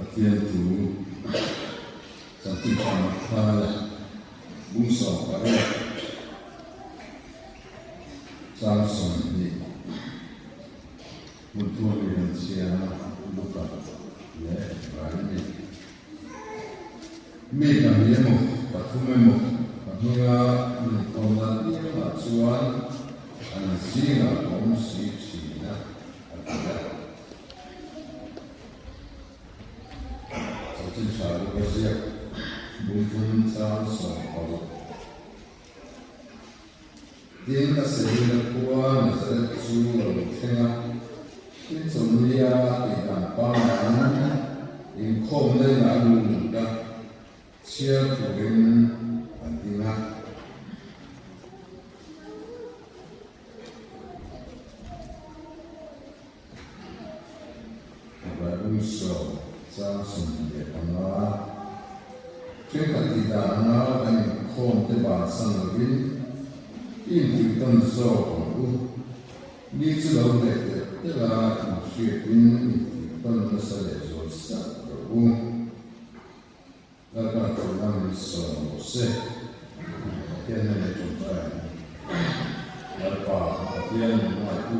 Pathian thu Chanchin Tha Matthaia bung 18 chang 20 hmun thum ami kan chhiar a, Luka leh Rai a ni. Mi pahnih emaw, pathum emaw ka hminga inkhawmna piangah chuan an zingah ka awm si thin a, a ti a. Chanchin tha luka ziak bungthum chang 16. Tin, a Selina khua Nazareth chu a lo thleng a, tin chawlhnia tih dan pangaiin inkhawmna inah a lu lut a, chhiar turin an ding a. Bible saw chang 15, Thenkhat tih dan anga kan inkhawm te bansan lovin i infuihtawn zawk ang u. Ni chu lo hneh telh telh a, inhriatin infuihtawn nasa lehzual sak rawh u. Lalpa thawhna min sawm rawh se. Pathian hnen a tawngtai ang. Lalpa Pathian min ngaitu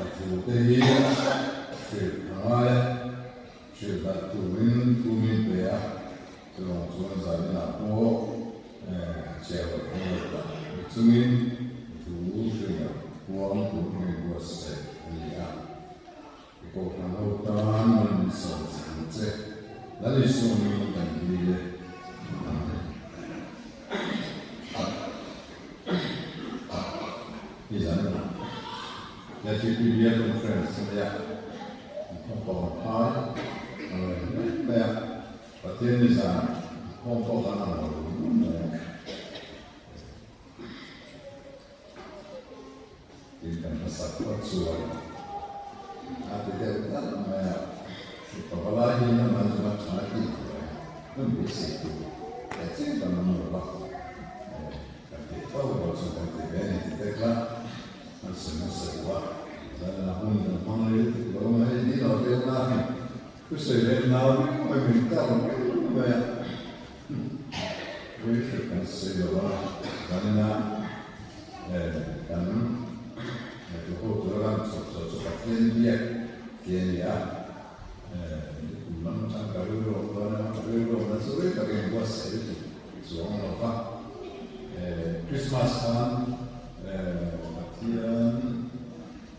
i thu te hi hrilh a ngai a, hrilh dah turin thu min pe a, chuvang chuan zaninah pawh chhiahhlawh thei lo tak ni chungin i thu hrilh ah huang tur min buatsaih a ni a. I kohhran ho tan man min sawm che ang che, Lal Isua hmingin kan dil e. Amen. Hi zan a LTP Bial Conference a nei a, an khawm tawh ang phai a rawn en mai mai a, Pathian ni zan an khawm pawh khan a lo rum mai a. Tin kan hmasak phawt chuan a ti deuh tlat mai a, mipa valai hi lam an zuma tha tih tur a hun beisei tur leh chiang kan awm lo va, kan tih fo rual chuan kan ti ve a ni ti te kha an sawi hmasa duh a, zan a hun kan hmang rei lutuk lo mai hei ni lo deuh na hi thusawi leh nau viau mai min kar viau mai a, Rei kan sawi lo a, zanina kan ngaihtuah ho tura kan chhawp chhuah chu Pathian biak tih a ni a, kum lam atang ka rilru a khuan a, ka rilru awmna chu rei tak in buatsaih lutuk chuang lo va, Christmas khan Pathian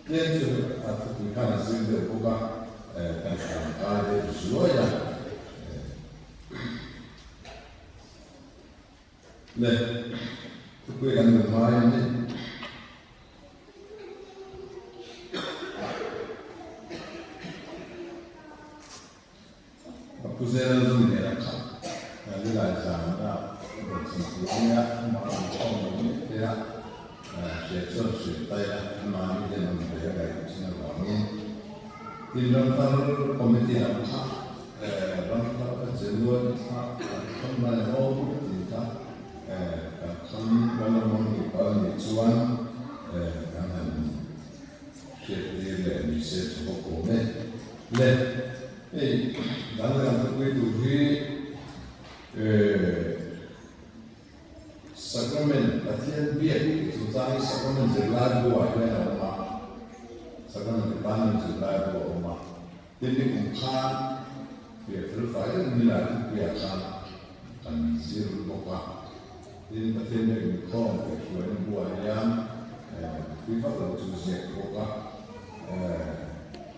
tlem chu a thupui khan a zir deuh bawk a, kan tangkai deuh zuai a. Le, thupui kan duh ngai a ni. Ka pu Zela zum nen a khat Lilai zan a rawn chhan tur a nia, amah a rawn khawm lo mek te a, hria chuan hria ta ila, amahni hian awm ve a ngaih thin avangin tin ramthar committee lam kha Ramthar a January thla kan kham lai ho tin kha kan kham Lalawmawm tih pal nih chuan kan han hriat tir leh ni se tha bawk awm e. Le hei dan leh kan thupui tur hi Sacrament, Pathian biak tih chungchang hi Sacrament zirlai bu ah hian a awm a, Sacrament Department zirlai bu a awm a. Tin ni kum khan fiah fel fai deuh nila thupui ah khan kan zir bawk a. Tin Pathian biak inkhawm tih hruaina bu ah hian thupui vak lo chu ziak bawk a.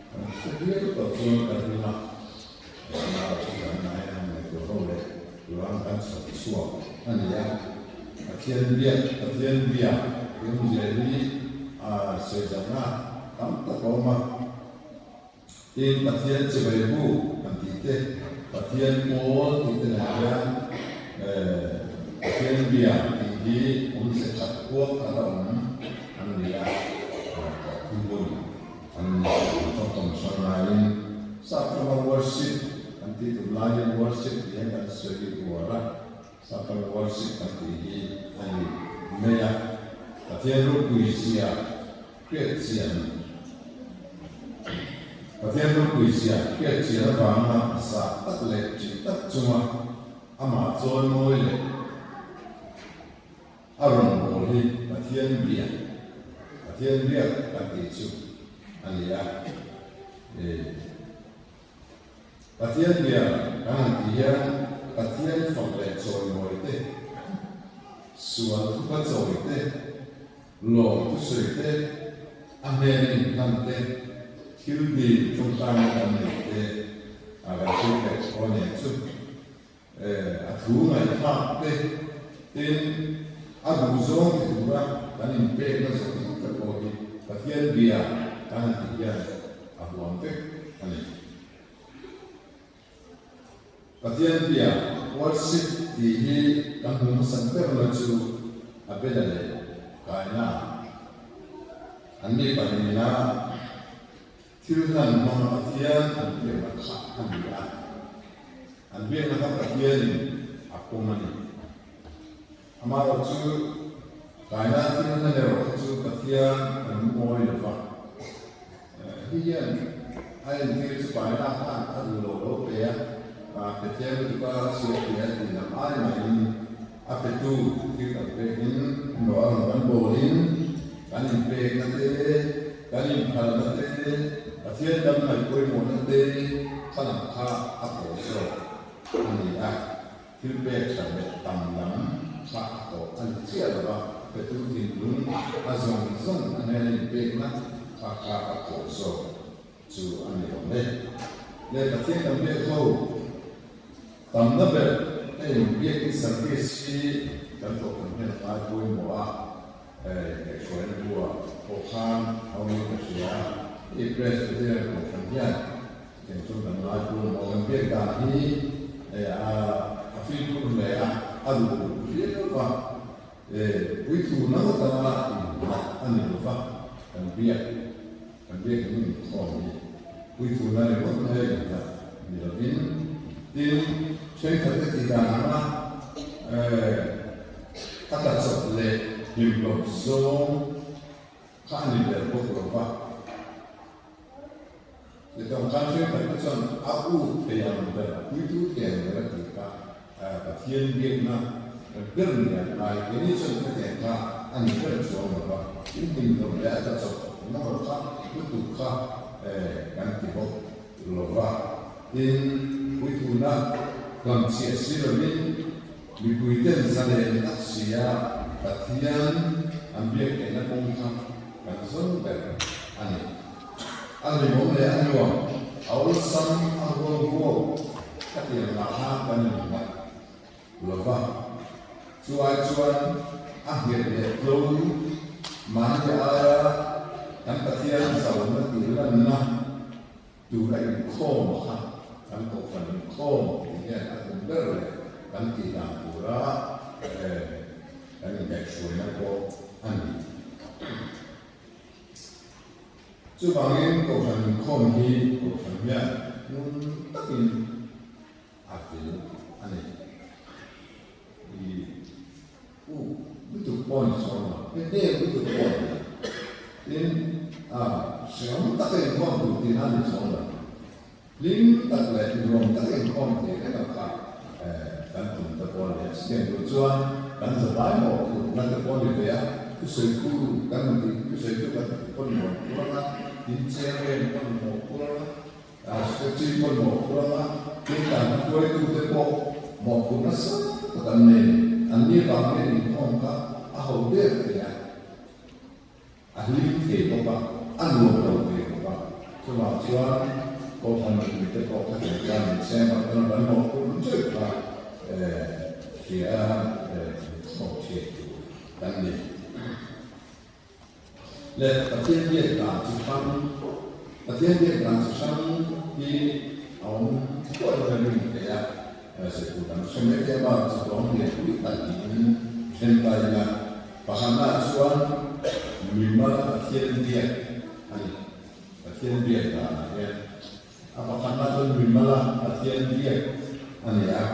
Kan hre viau tawh chuan ka ring a. Nau chu kan ngai a, ngaihtuah ho leh Quran kan chhawp chhuak a ni a. Pathian biak, Pathian biak tih awmzia hi a sawi zahna tam tak a awm a. Tin, Pathian chibai bu kan tih te, Pathian pawl tih te nen hian Pathian biak tih hi awmze khat kuak khat a awm an ni a, thuhmun. An tawngtawng hrang laiin sap tawng a worship kan tih tum laiin worship tih hian kan sawi uar a, sap tawng worship kan tih hi a ni mai a. Pathian ropui zia hriat chian. Pathian ropui zia hriat chian avanga zah tak leh ṭih tak chunga amah chawimawi leh a rawnbawl hi Pathian bia, Pathian biak kan tih chu a ni a. Pathian bia kan han tih hian Pathian fak leh chawimawi te, sual thupa chawi te, Lawm thusawi te, a hnen inhlan te, thil dil tawngtaina kan neih te a kan thil pek chhuah nen chu a thu ngaihthlak te, tin a duhzawng ti tura kan inpekna zawng zawng te pawh hi Pathian bia kan han tih hian a huam vek a ni. Pathian bia worship tih hi kan hmu hmasak berna chu Abela leh Kaina an ni pahnihna thil hlan hmanga Pathian an biakna kha a ni a, an biakna kha Pathianin a pawm a ni. Amaherawhchu Kaina thil hlan erawh kha chu Pathian a lungawi lo va. Hi hian a entir chu Kaina khan a duh lo lo pe a, pe tlem lutuk a chhia ti a tih lam ai maiin a petu thil kan pekin emaw a rawn kan bawlin kan inpekna te, kan inphalna te, Pathian kan ngaih pawimawhna te kha lam kha a kaw zawk a ni a. Thil pek that leh tam lam kha a tawh a ni chiah lo va, petu thinlung a zawng zawng a hnen a inpekna kha kha a kawh zawk chu a ni awm e. Le Pathian kan biak ho tamna ber hei biakin service hi kan tawh kan hnen a ngai pawimawh a, kaihhruaina bua pawh khan a awmin ka hria. Hei Presbyterian Kohhran hian Eng chu kan ngai pawimawh kan biak dan hi a fimkhur hle a, a duh viau va, puithu nang atanga innghat a ni lo va, kan biak kan biak in inkhawm hi puithu na ringawt mai a innghat ni lovin, tin thenkhat te tih dan anga a tachawp leh hlimhlawp zawng kha a ni ber bawk lo va. Ti tawngtai thenkhat te chuan a ut thei ang ber, a puitu thei ang ber a tih kha Pathian biakna ber ni an ngai. Keini chuan khatiang kha a ni ber chuang lo va, in hlim hlawm leh a tla chawp nawr kha lutuk kha kan ti bawk lo va. Tin, puithuna hlamchhiah si lovin mipuiten zalen tak sia Pathian an biak theihna kawng kha kan zawn ber a ni. A hlimawm leh a nuam, a awlsam, a huau huau khatiang lah khan kan innghat lo va. Chu ai chuan a nghet leh tlo mahni aia kan Pathian zauna tih lanna tur a inkhawm kha kan kohhran inkhawm tih hian a tum ber leh kan tih dan tura kan inkaihhruaina pawh a ni. Chuvangin Kohhran inkhawm hi Kohhran hian ngun takin a vil a ni. I u lutuk pawh ni chuang lo, he hnem lutuk pawh ni lo. Tin, a hreawm taka inkhawm tur tihna ni chuang lo. Hlim tak leh nuam taka inkhawm thei reng ang kha kan tum te pawh a ni a. Chutiang tur chuan kan zavai mawh phurhna te pawh a ni ve a, thusawitu kan rawn tih thusawitu kan tih pawn mawh phur ang a, tin chairman pawn mawh phur ang a, secretary pawn mawh phur ang a, tin kan hruaitu te pawh mawh phur nasa tak an nei. Anni vang hian inkhawm kha a ho der thei a. A hlim thei bawk a, a nuam lo thei bawk a. Chuvang chuan Kohhran mipuite pawh kha thei chuan min cheng a, kan van mawh phur zeuh kha hria inkhawm thiam tur kan ni. Le Pathian biak dan chi hrang, Pathian biak dan chi hrang hi a awm thuai in a rin theih a, zirtur kan hre mai thei a, bak chu tawng lian pui tak niin then ta ila. Pakhatnaah chuan mimal Pathian biak a ni. Pathian biak danah hian a pakhatna chuan mimala Pathian biak a ni a.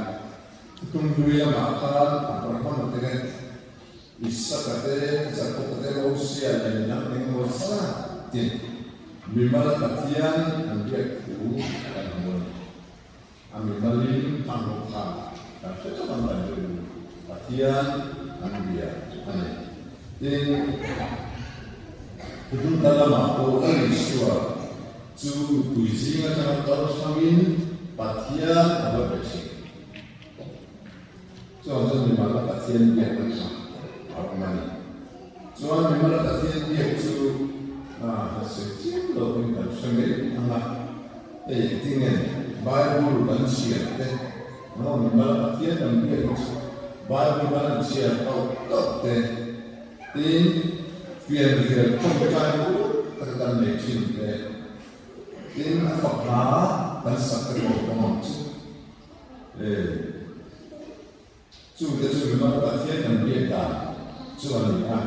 Thutunghlui lamah khan Abrahama te, Isaka te, Jakoba te, Mosia leh midang engemaw zat tin. Mimal Pathian an biak thu kan hmu a ni. A mimalin hmang ho khan kan hre chauh ang kan rilru Pathian an bia a ni. Tin, Thuthung lamah pawh Lal Isua chu mipui zing atanga kal hrangin Pathian a va be thin. Chuan chuan mimala Pathian biakna kha a awm a ni. Chuan mimala Pathian biak chu a sawi chiam lovin kan hre mai ang a, hei engtin nge Bible kan chhiar te, maw mimala Pathian kan biak hi chu Bible kan han chhiar tauh tauh te, tin fianrial tawngtai uluk taka kan nei thin te, tin a fak hla kan sak te pawh a awm ang chu. E, chungte chu mimal Pathian kan biak dan chu a ni a.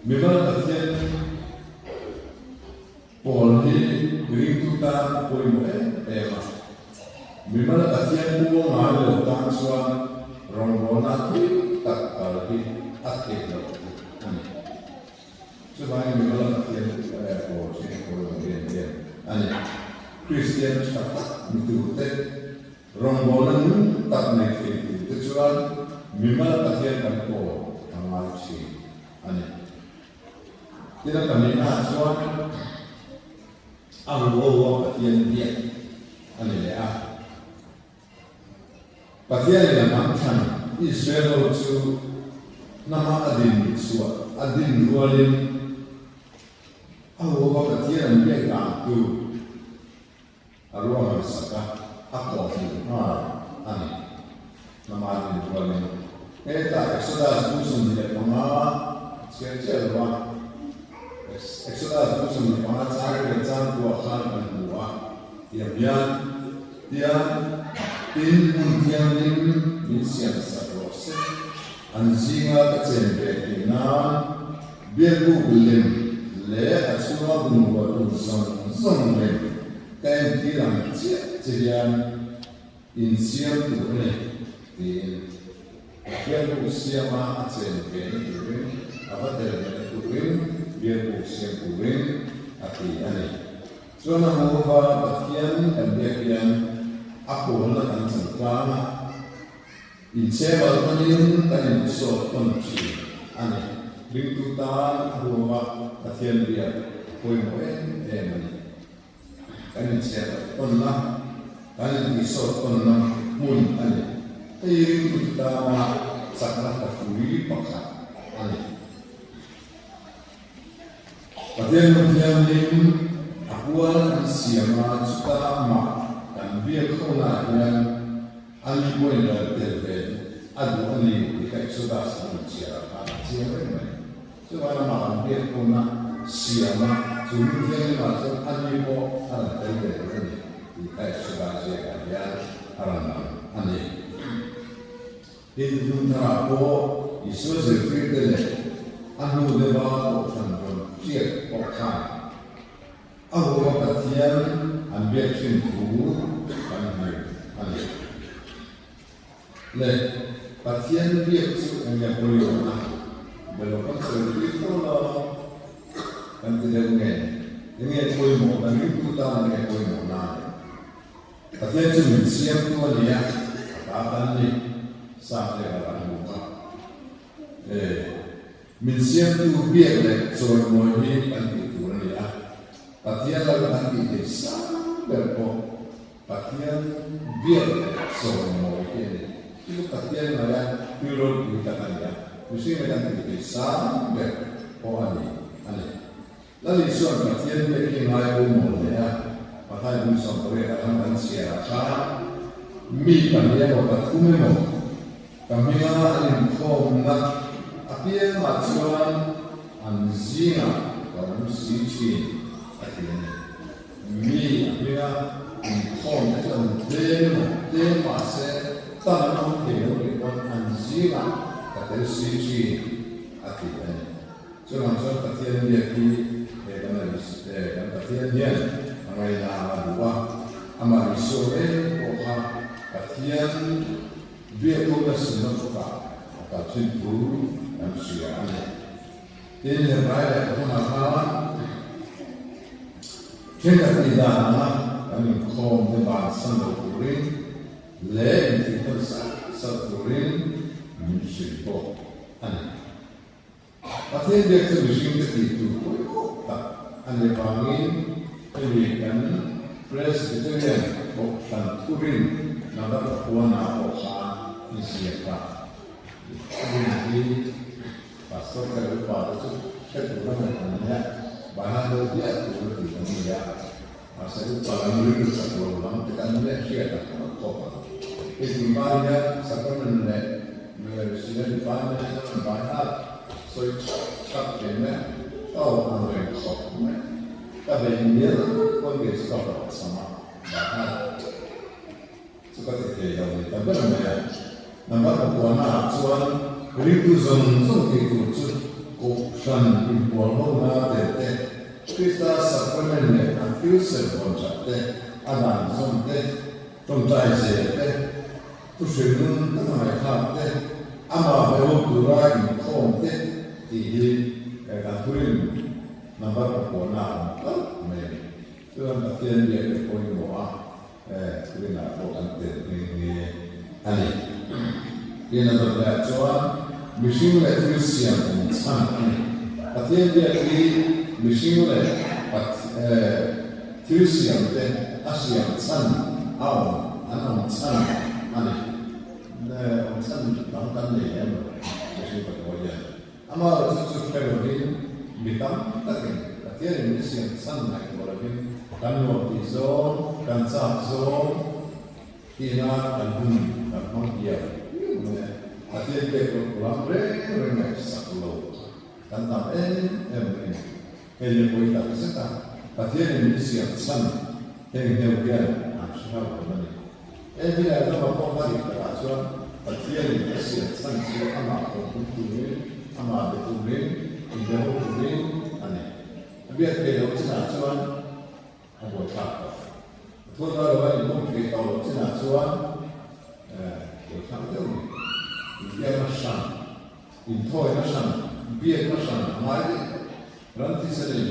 Mimal Pathian pawl hi ringtu tan a pawimawh em em a. Mimal Pathian puang ngai lo tan chuan rawngbawlna thui tak kal hi a theih loh a ni. Chuvangin mimal Pathian pawl hi a pawimawh em em a ni. Kristian tha tak ni turte, rawngbawlna nung tak nei thei turte chuan mimal Pathian kan pawl a ngai thin a ni. Tin a pahnihnaah chuan a ruaua Pathian biak a ni leh a. Pathianin a hnam thlan Israel ho chu hnama a din chhuah a din rualin a huama Pathian an biak dan tur a ruahman sak a, a kawh hmuh nghal a ni. Hnama a din rualin hetah Exodus bu 25 chhiar chiah lo a, Exodus bu 25 chang leh chang kuah khan kan hmu a, tiang hian Tiang tin hmun thianghlim min siam sak rawh se. An zinga ka chen ve theih nan biakbuk lem leh a chhunga bungrua tur zawng zawng lem ka entir ang chiah che hian insiam tur a ni, tiin biakbuk siama a chen ve na turin a va tel ve na turin biakbuk siam turin a ti a ni. Chuan a hmuhva Pathian kan biak hian a pawlna kan chan tlang a, inchhebal hmangin kan intisawt tawn thin a ni. Ringtu tan a huama Pathian biak a pawimawh em em a ni. Kan inchhebal tawnna, kan intisawt tawnna hmun a ni. Hei hi ringtute tana chakna tafui pakhat a ni. Pathian Nun Thianghlim a pual an siam a, chuta amah kan biak khawhnaah hian a ni pawhin ral tel ve a duh a ni tih kha Exodus an rawn chhiar ah khan a chiang reng mai. Chuvang amah kan biak khawhna siam a, chu Nun Thianghlim ah chuan a ni pawh a rawn tel ve duh a ni tih kha Exodus ziakah hian a rawn lang a ni. Tin, hmun tharah pawh Isua zirtirte leh a hnu deuha kohhran rawn hriat pawh khan a huama Pathian an biak thin thu kan hmu a ni. Le, Pathian biak chu eng nge pawimawhna? Belo kan sawi tir fo lo a, kan ti deuh nge? Eng nge pawimawhna? Ringtu tan eng nge pawimawhna a ni? Pathian chu min siamtu a ni a, a ta tan ni, Sap leh a kan hmu kha. E, min siamtu biak leh chawimawi hi kan tih tur a ni a, Pathian laka kan tih theih sang ber pawh Pathian biak leh chawimawi hi a ni. Chu chu Pathian ngaia thil ropui tak a ni a, mihring leh kan tih theih sang ber pawh a ni a ni. Lal Isua'n Pathian biak hi ngai bo mawl hle a, Mathai bung 18 ah khan kan chhiar ah khan mi pahnih emaw pathum emaw ka hminga an inkhawmna apiangah chuan an zingah ka awm si thin a ti a ni. Mi a hminga inkhawmte chu an tlem emaw tlem mahse tam an awm thei lo nih pawn an zingah ka tel si thin a ti a ni. Chuvang chuan Pathian biak hi he kan he kan Pathian hian a ngaina a duh a, amah Isua reng pawh kha Pathian biak ho na synagogue-ah a kal thin thu kan hria a ni. Tin, Hebrai lehkha hmunah khan. Thenkhat tih dan anga kan inkhawm te bansan lo turin leh intihhman salh salh turin min hrilh bawk a ni. Pathian biak chu mihringte tih tur pawimawh tak a nih avangin hemi kan Presbyterian Kohhran thurin Nagar Papuana pawh khan inziak a. Thurin hi Pastor te leh upa te chu hre tur a ngaih an nia, Bahan deuh diah tur a tih an ni a, mahse upa lam rilru chak lo lam te kan nia hriat a har khawp ang. Hei tunlai hian Sacrament leh Synod Department chuan Bahan sawi chhak chhak ve mai a, ka awm ang reng khawp mai. Ka bei mial pawn kei chu ka hlawh cham a, Bahan chu ka ti thei lo ni ta ber mai a. Number pakuana ah chuan ringtu zawng zawng tih tur chu Kohhran inpual hona tel te, Krista Sacrament leh a thil serh vawn that te, a dan zawm te, tawngtai zel te, thuhrilh nun taka ngaihthlak te, amah behawm tura inkhawm te tih hi kan thurin number pakuana a awm hlauh mai a ni. Chuan Pathian biak te pawimawh a. Thurinah pawh kan tel nghe nghe a ni. Tin a dawt leh chuan mihring leh thil siam awm chhan a ni. Pathian biak hi mihring leh thil siam te a siam chhan a awm an awm chhan a ni. Awm chhan dang kan nei lem lo mihring pathawh hian. Amaherawhchu chu hre lovin mi tam takin Pathianin min siam chhan ngaihtuah lovin kan nuam tih zawng, kan chak zawng tihna kan hun kan hmang hial hial mai a. Pathian pek loh lam reng reng ngaihsak lo kan tam em em mai a ni. Hei hi a pawi tak zet a, Pathianin min siam chhan heng hneu hian an hre hauh lo a ni. He hmeiah lama pawh hma dik takah chuan Pathianin a siam chhan chu amah kawmpui turin, amah be turin, inbe ho turin a ni. A biak thei loh chinah chuan a buaithlak tawh. A thuat lai lova inkhawm thei tawh loh chinah chuan buaithlak deuh a ni. Inbiakna hran, inthawina hran, biakna hran a ngai daih tawh. Ram thisanin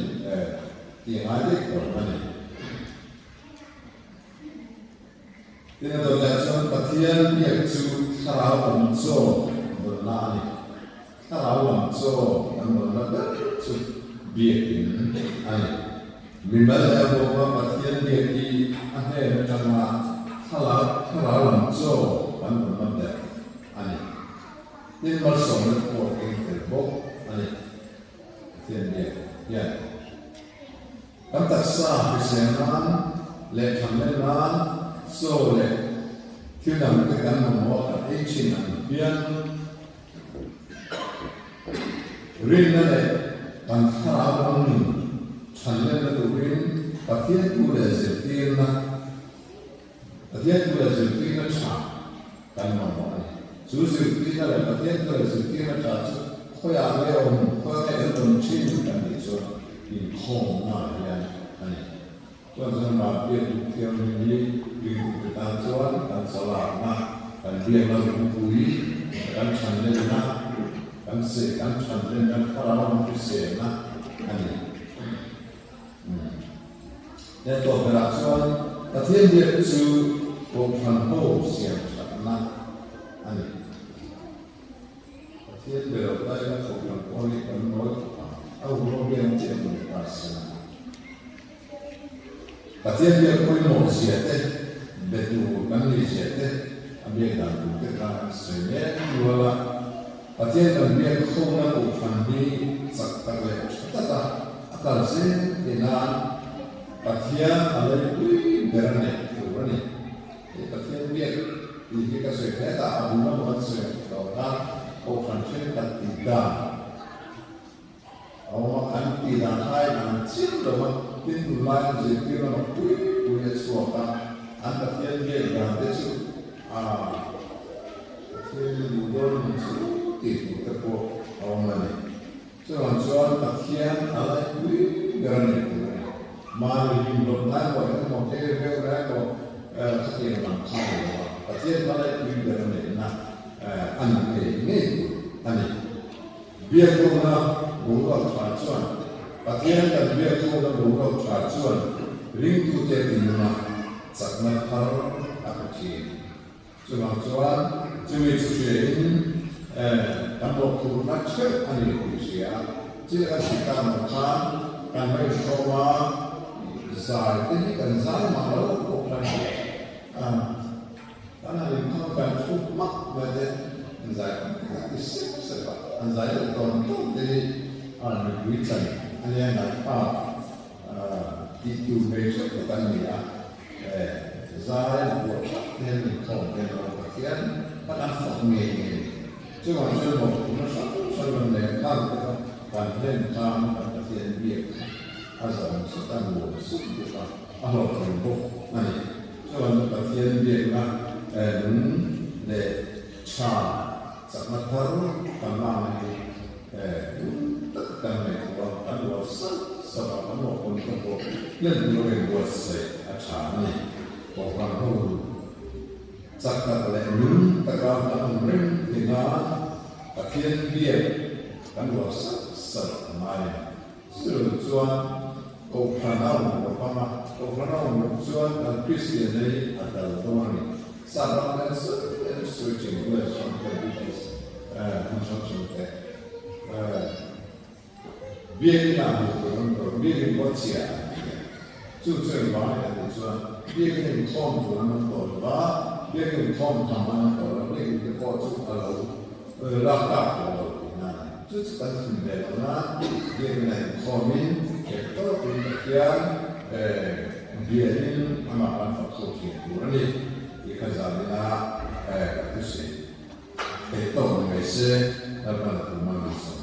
tih a ngai daih tawh a ni. Tin a dawt leh chuan Pathian biak chu thlarau lam chaw dawnna a ni. Thlarau lam chaw kan dawnna ber chu biakin a ni. Mimal leh a bawka Pathian biak hi a hnen atanga thlarau lam chaw kan dawnna ber a ni. Tin malsawmna te pawh a keng tel bawk a ni. Pathian biak hian. Kan taksa hrisel nan leh thanlen nan chaw leh thil dang te kan mamawh a kan ei thin ang hian rinna leh kan thlarau ram nun thanlenna turin Pathian thu leh zirtirna Pathian thu leh zirtirna tha kan mamawh a ni. Chu zirtirna leh Pathian thu leh zirtirna tha chu khawiah nge awm, khawiah nge kan rawn thin kan tih chuan inkhawmna hian a ni. Chuan chuan Mahbiak Duh Thianghlim hi ringtute tan chuan kan chawlakna, kan biakna lungpui, kan thanlenna, kan seh kan thanlenna thlarau an hriselna a ni. He tawp berah chuan Pathian biak chu Kohhran ho siam thatna a ni. Pathian be lo ta ila Kohhran pawh hi kan nawi khawp ang. A hu hian chiah hmu leh ta si a. Pathian biak pawimawh zia te, be tur kan nih zia te, a biak dan tur te kha an sawi mek nual a. Pathian kan biak khawmna Kohhran hi chak tak leh tha taka a kal zel theih nan Pathian a leipui ber a neih tur a ni. Hei Pathian biak tih hi ka sawi hle ta, a bul lamah kan sawi ang tawh khan Kohhran thenkhat tih dan a awm a, kan tih dan kha in ang chiam lo a, tin tunlai an zirtir lamah pui pui a chhuak a, an Pathian biak dan te chu a Pathian duh dawn ang chu tih tur te pawh a awm a ni. Chuvang chuan Pathian a laipui ber a nih tur a ni. Mahni hlimhlawp ngai pawh engemaw hel reuh ngai pawh khatiang lam kha a ni lo a, Pathian kha laipui ber a nihna a ni ngei ngei tur a ni. Biakkhawmna boruak tha chuan Pathian kan biakkhawmna boruak tha chuan. Ringtute tinuna chakna thar a pe thin. Chuvang chuan chumi chu hriain kan mawhphurhna theuh a ni tih hria a, thil kan hrilh tak ang khan kan va inkhawm a, zai te hi kan zai mah lo pawh khan kan han inkhawm kan thu hmak mai te an zai an ti sep sep a, an zai deuh tawn tawn te hi a mipui chan a nia ngaihthlak tih tur nei theuh tak an ni a. Zai buah thlap hian inkhawm te an awm Pathian khan an fak ngei ngei. Chuvang chuan mawhphurhna hrang hrang rawn leh nghal te kha kan hlen khan kan Pathian biak kha a zawm sut a nuam sut bawk a, a hlawhtling bawk a ni. Chuvang chu Pathian biakna nung leh tha chakna thar kan lak hi ngun tak kan ngaihtuah a, kan uar sauh sauh a, kan mawhpawn te pawh hlen tur a inbuatsaih a tha a ni. Kohhran ho chak tak leh nung taka kan awm reng thei nan Pathian biak kan uar sauh sauh a ngai a ni. Chuvang chuan Kohhran a awm loh ang a, Kohhran a awm loh chuan kan Kristianna hi a dal dawn a ni. Sap ram ten sawi an sawi thin US ram te British hmun hrang hrang te Biakin ah hmuh tur an dawn Biakin pawh chhia an ti a, chu chu engvang a ni chuan Biakin inkhawm tur an awm tawh lo va, Biakin inkhawm tham an awm tawh lo, Biakin te pawh chu a lo lak tak tawh lo tihna a ni. Chu chu kan hlim ve lo na, Biakin a inkhawmin nghet tawkin Pathian biain amah kan fak ho thin tur a ni tih kha zanina ka thusawi theih tawk ni mai se, Lalpan a tum a ni.